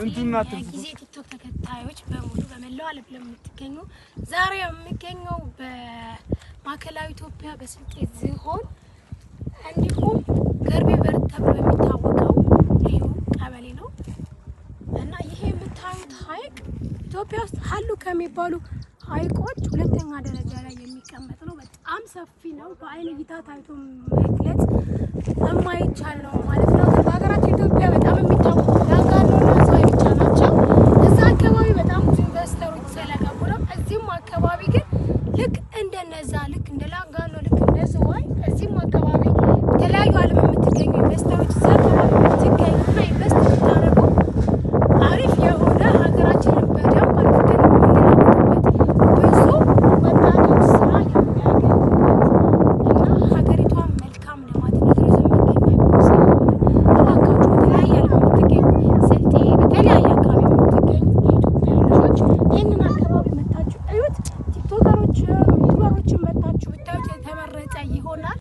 ጊዜ ቲክቶክ ተከታዮች በሙሉ በመላው ዓለም ለምትገኙ ዛሬ የሚገኘው በማዕከላዊ ኢትዮጵያ በስልጤ ዝሆን እንዲሁም ገርቤ በር ተብሎ የሚታወቀው ልዩ ቀበሌ ነው እና ይሄ የምታዩት ሐይቅ ኢትዮጵያ ውስጥ አሉ ከሚባሉ ሐይቆች ሁለተኛ ደረጃ ላይ የሚቀመጥ ነው። በጣም ሰፊ ነው። በአይን እይታ ታይቶ መግለጽ የማይቻል ነው ማለት ነው። ግን በሀገራችን ኢትዮጵያ በጣም የሚታወቁ ላንጋኖና ዝዋይ ብቻ ናቸው። እዛ አካባቢ በጣም ብዙ ኢንቨስተሮች ስለገቡ ነው። እዚህም አካባቢ ግን ልክ እንደነዛ ልክ እንደ ላንጋኖ ልክ እንደ ዝዋይ እዚህም አካባቢ የተለያዩ ዓለም የምትገኙ ኢንቨስተሮች እዛ አካባቢ የምትገኙና ኢንቨስት የምታደርጉ አሪፍ የሆነ ሀገራችንን በደንብ አድርገን የምንለውጥበት ብዙ ወጣቶች ስራ የሚያገኙበት እና ሀገሪቷን መልካም ልማት ቱሪዝም መገኛ ስለሆነ እባካችሁ በተለያየ ዓለም የምትገኙ ስልጤ በተለያየ አካባቢ የምትገኙ የኢትዮጵያ ልጆች ይህንን አካባቢ መታችሁ እዩት። ቲክቶከሮችም ዩቱበሮችም መታችሁ ብታዩት የተመረጠ ይሆናል።